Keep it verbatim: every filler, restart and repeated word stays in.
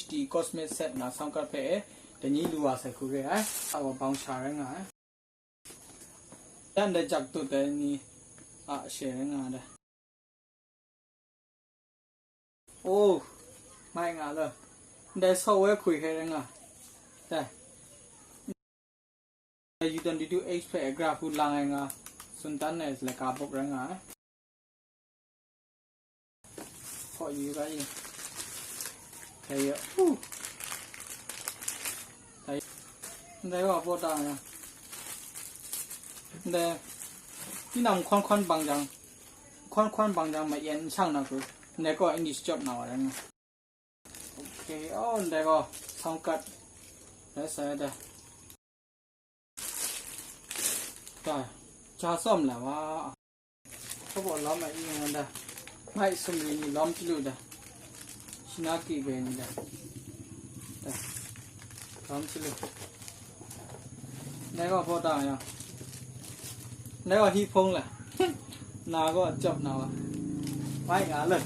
H D Cosmic Set na sound card hpe e, dai ni lu wa sai hku re ai. Awa bang sha rai nga ai. Dan dai jak tut ai ni a she rai nga dai. Oh, mai nga lo. Ndai software hkui hkrai rai nga. Dai. U twenty-two H hpe graph hku lang ai nga. Sun tan ai laka bawk rai nga ai. Hkaw yu ga yu. Dai yu. Uh. Dai. Ndai wa baw ta nga. Ndai. Tinang hkawn hkawn bang jang. Hkawn hkawn bang jang ma yan n shang na hku. Ndai gaw English job na wa rai nga. Okay, oh, ndai gaw sound card. Dai sai dai. Dai, ja tsawm la wa. Hkabaw lawm ai i ngan da. Mai sumri ni lawm chyalu da. Shina ki bai ni da. Dai. Lawm chyalu. Ndai gaw hpaw ta yang. Ndai gaw hi hpung la. Na gaw jawp na wa. Mai nga le.